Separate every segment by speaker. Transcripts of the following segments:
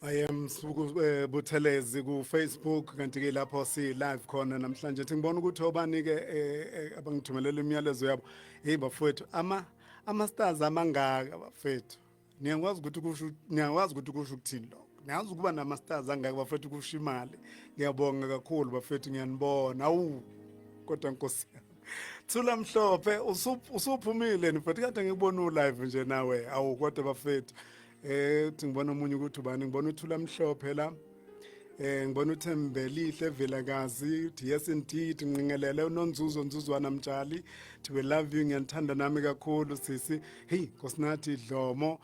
Speaker 1: I am Suku Buthelezi ku Facebook, kanti ke lapho si live khona namhlanje. Thi ngibona ukuthi obani ke abangithumelela imiyalezo yabo. Hey bafowethu, ama stars amangaka bafethu. Niyakwazi ukuthi kusho, niyakwazi ukuthi kusho ukuthini lokho? Niyazi ukuba nama stars angaka bafethu kusho imali. Ngiyabonga kakhulu bafethu, ngiyanibona. Awu kodwa Nkosi yami. Thula Mhlophe, usuphumile mfethu, kade ngikubona u live nje nawe. Awu kodwa bafethu. Uthi ngibona omunye ukuthi ubani, ngibona uThula Mhlophe la. Ngibona uThembelihle Vilakazi uthi yes indeed, ngingelele uNonzuzo Nzuzwana Mtshali uthi we love you, ngiyanithanda nami kakhulu sisi. Hey Nkosinathi Dlomo,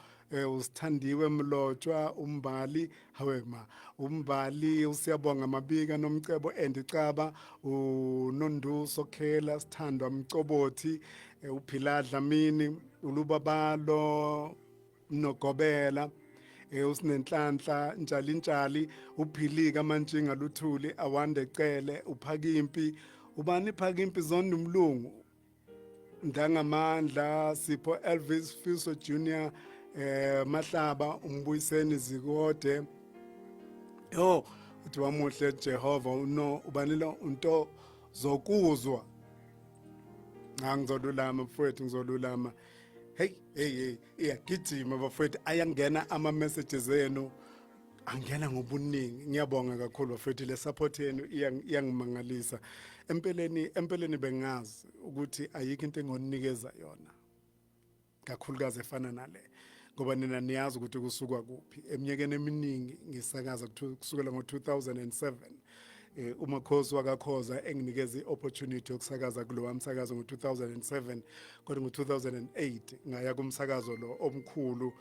Speaker 1: usithandiwe Mlotshwa, uMbali, hawe ma uMbali, usiyabonga Mabika, Nomcebo Endicaba, uNonduso Khela, Sithandwa Mcobothi, uPhila Dlamini, uLubabalo Nogobela, uSinenhlanhla Ntshali Ntshali, uPhilika Mantshinga Luthuli, Awande Cele, uPhakimpi, ubani Phakimpi Zondo Umlungu, Ndangamandla Sipho, Elvis Fiso Junior, Mahlaba, uMbuyiseni Zikode. Yo uthi wamuhle Jehova, uno ubani lo unto zokuzwa. Ngizolulama mfowethu, ngizolulama. Hey hey hey, iyagijima bafowethu, ayangena ama messages enu, angena ngobuningi. Ngiyabonga kakhulu bafowethu, le support yenu iyangimangalisa. Empeleni bengazi ukuthi ayikho into engonikeza yona kakhulukazi efana nale, ngoba nina niyazi ukuthi kusukwa kuphi. Eminyakeni eminingi ngisakaza kusukela ngo-2007, uMakhosi wakaKhoza enginikeza i-opportunity yokusakaza kulowa msakazo ngo-2007, kodwa ngo-2008 ngaya kumsakazo lo omkhulu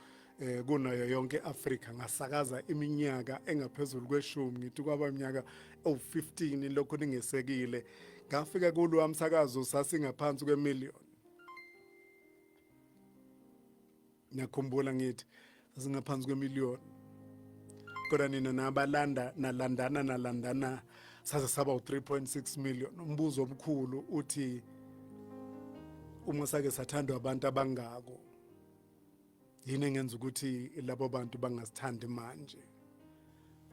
Speaker 1: kunayo yonke Afrika, ngasakaza iminyaka engaphezulu kweshumi, ngithi kwaba iminyaka ewu-15 lokho ningesekile. Ngafika kulo msakazo sasingaphansi kwemillion. Ngiyakhumbula ngithi sasingaphansi kwemillion, kodwa nina nabalanda nalandana nalandana saze saba u-3.6 million. Umbuzo omkhulu uthi, uma sake sathandwa abantu abangako, yini engenza ukuthi labo bantu bangasithandi manje?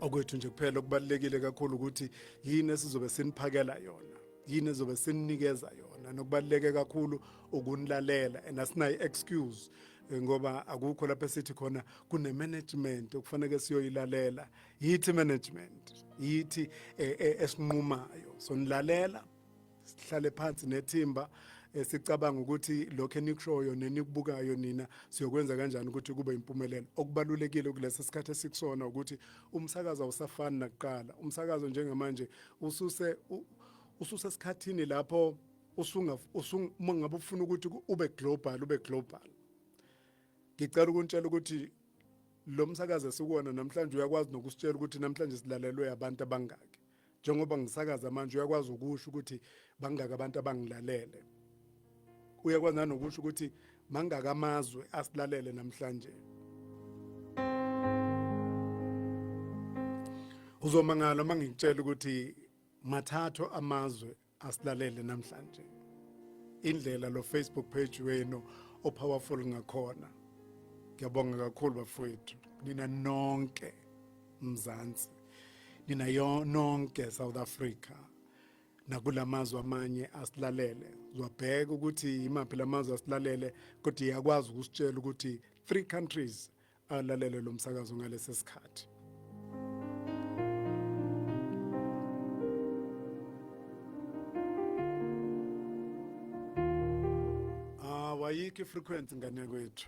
Speaker 1: Okwethu nje kuphela okubalulekile kakhulu ukuthi yini esizobe siniphakela yona, yini ezobe sininikeza yona, nokubaluleke kakhulu ukunilalela. And asinayo excuse, ngoba akukho lapho esithi khona kune management okufanele siyoyilalela. Yithi management, yithi esinqumayo. So nilalela, sihlale phansi nethimba, sicabanga ukuthi lokho enikushoyo nenikubukayo nina siyokwenza kanjani ukuthi kube impumelelo. Okubalulekile kulesi sikhathi esikusona ukuthi umsakazo awusafani nakuqala. Umsakazo njengamanje ususe ususesikhathini lapho usunga uma ngabe ufuna ukuthi ube global, ube global. Ngicela ukuntshela ukuthi lo msakazo esikuwona namhlanje uyakwazi nokusitshela ukuthi namhlanje silalelwe abantu abangaki. Njengoba ngisakaza manje, uyakwazi ukusho ukuthi bangaki abantu abangilalele. Uyakwazi nanokusho ukuthi mangaka amazwe asilalele namhlanje. Uzomangala uma ngikutshela ukuthi mathathu amazwe asilalele namhlanje. Indlela lo Facebook page wenu o-powerful ngakhona. Ngiyabonga kakhulu bafowethu, nina nonke Mzansi, nina nonke South Africa, nakulamazwe amanye asilalele. Uzwabheka ukuthi imaphi lamazwe asilalele, kodwa iyakwazi ukusitshela ukuthi 3 countries alalele lo msakazo ngalesi sikhathi. Ayikho ifrequency ngane kwethu,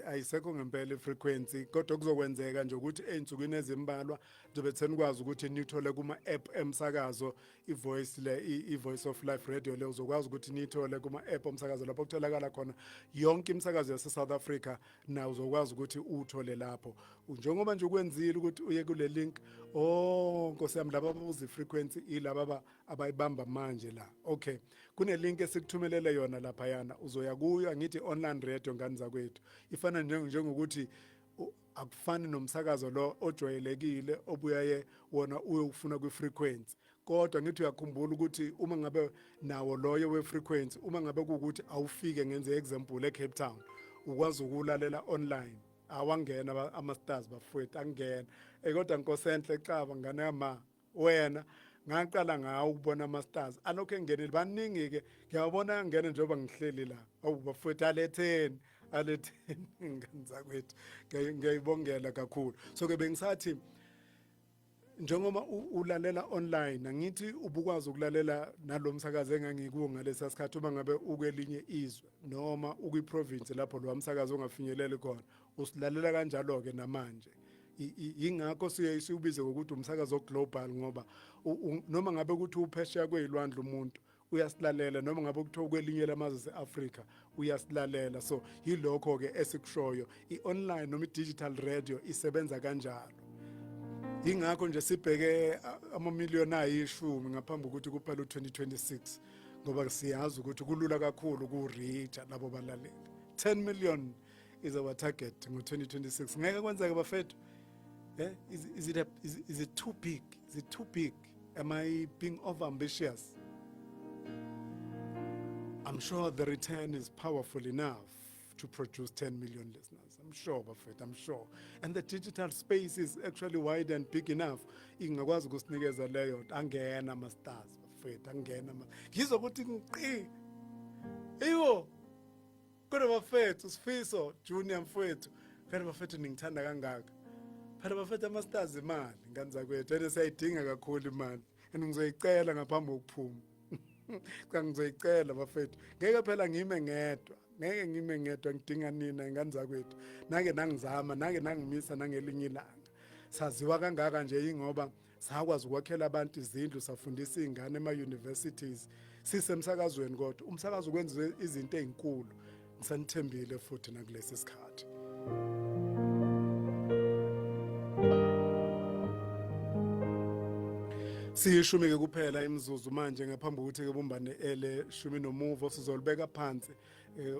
Speaker 1: ayisekho ngempela ifrequency, kodwa kuzokwenzeka nje ukuthi ey'nsukwini ezimbalwa njengoba senikwazi ukuthi nithole kuma-app emsakazo i-voice le, i-Voice of Life Radio le, uzokwazi ukuthi niyithole kuma-app omsakazo lapho kutholakala khona yonke imisakazo yase-South Africa, na uzokwazi ukuthi uwuthole lapho njengoba nje ukwenzile ukuthi uye kule link. Oh Nkosi yami, laba ababuza i-frequency ilaba abayibamba manje la. Okay, kune link esikuthumelele yona laphayana, uzoya kuyo. Angithi online radio ngani zakwethu ifana njengokuthi akufani nomsakazo lo ojwayelekile obuyaye wona uyofuna kwi-frequency, kodwa ngithi uyakhumbula ukuthi uma ngabe nawo loyo we-frequency, uma ngabe kuwukuthi awufike, ngenze example, e-Cape Town, ukwazi ukulalela online. Awangena ama-stars bafowethu, angena. Kodwa Nkosi enhle xaba ngane yama wena, ngaqala ngawo ukubona ama-stars alokhu engenile baningi-ke, ngiyawabona angene njengoba ngihleli la. Awu bafowethu, aletheni, aletheni ngane zakwethu, ngiyayibongela kakhulu. So-ke bengisathi njengoba ulalela online, angithi ubukwazi ukulalela nalo msakazo engangikuwo ngalesa sikhathi, uma ngabe ukwelinye izwe noma ukwi-province lapho lo msakazo ongafinyeleli khona, usilalela kanjalo-ke namanje. Yingakho siye siwubize ngokuthi umsakazo global, ngoba noma ngabe ukuthi uphesheya kweyilwandle umuntu uyasilalela, noma ngabe kuthiwa kwelinye lamazwe ase-Afrika uyasilalela. So yilokho ke esikushoyo, i-online noma i-digital radio isebenza kanjalo. Ingakho nje sibheke amamiliyoni ayishumi ngaphambi kokuthi kuphele u-2026, ngoba siyazi ukuthi kulula kakhulu uku-reach-a labo balaleli. 10 million is our target ngo-2026. Ngeke kwenzeke bafethu? Is it too big? Is it too big? Am I being over ambitious? I'm sure the return is powerful enough to produce 10 million listeners. I'm sure, bafethu, I'm sure. And the digital space is actually wide and big enough. Ingakwazi ukusinikeza leyo nto. Angena ama-stars, bafethu, angena ama. Ngizwa ukuthi ngiqi. Eyo. Kodwa bafethu, Sifiso Junior mfethu, phela bafethu ningithanda kangaka. Phela bafethu ama-stars imali, ngane zakwethu, and siyayidinga kakhulu imali. And ngizoyicela ngaphambi kokuphuma. Cha, ngizoyicela bafethu. Ngeke phela ngime ngedwa. Ngeke ngime ngedwa, ngidinga nina ngane zakwethu. Nake nangizama, nake nangimisa nangelinye ilanga. Saziwa kangaka nje ingoba sakwazi ukwakhela abantu izindlu, safundisa izingane ema-universities sisemsakazweni, kodwa umsakazo ukwenza izinto ezinkulu. Ngisanithembile futhi nakulesi sikhathi. Siyishumi ke kuphela imizuzu manje ngaphambi kokuthi ke bumbane ele shumi nomuvo, sizolibeka phansi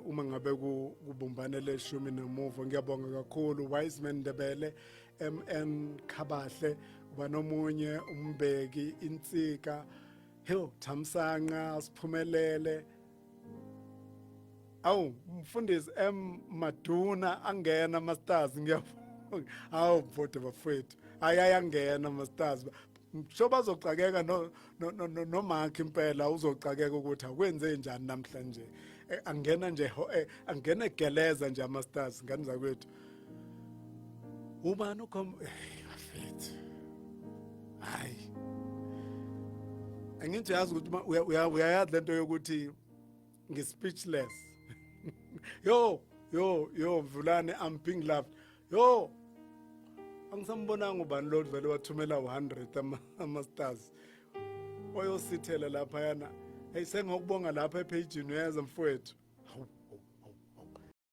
Speaker 1: uma ngabe kubumbane leshumi nomuvo. Ngiyabonga kakhulu Wiseman Ndebele, MN Khabahle, banomunye umbeki insika, Hew Thamsanqa, siphumelele. Awu mfundisi M Maduna, angena ama stars, ngiyabonga. Awu mfowethu, bafowethu, ayayangena ama stars. Sho bazoxakeka no no Mark, impela uzoxakeka ukuthi akwenze njani namhlanje. Angena nje, angena egeleza nje ama stars, ngane zakwethu. Ubani ukhom bafethu? Hayi, angithi uyazi ukuthi uyayazi lento yokuthi ngi-speechless. Yo yo yo, Mvulane, I'm being loved. Yo, angisambonanga ubani lo vele wathumela 100 ama-stars oyosithela laphayana. Hey, sengokubonga lapha ephejini, uyeza mfowethu.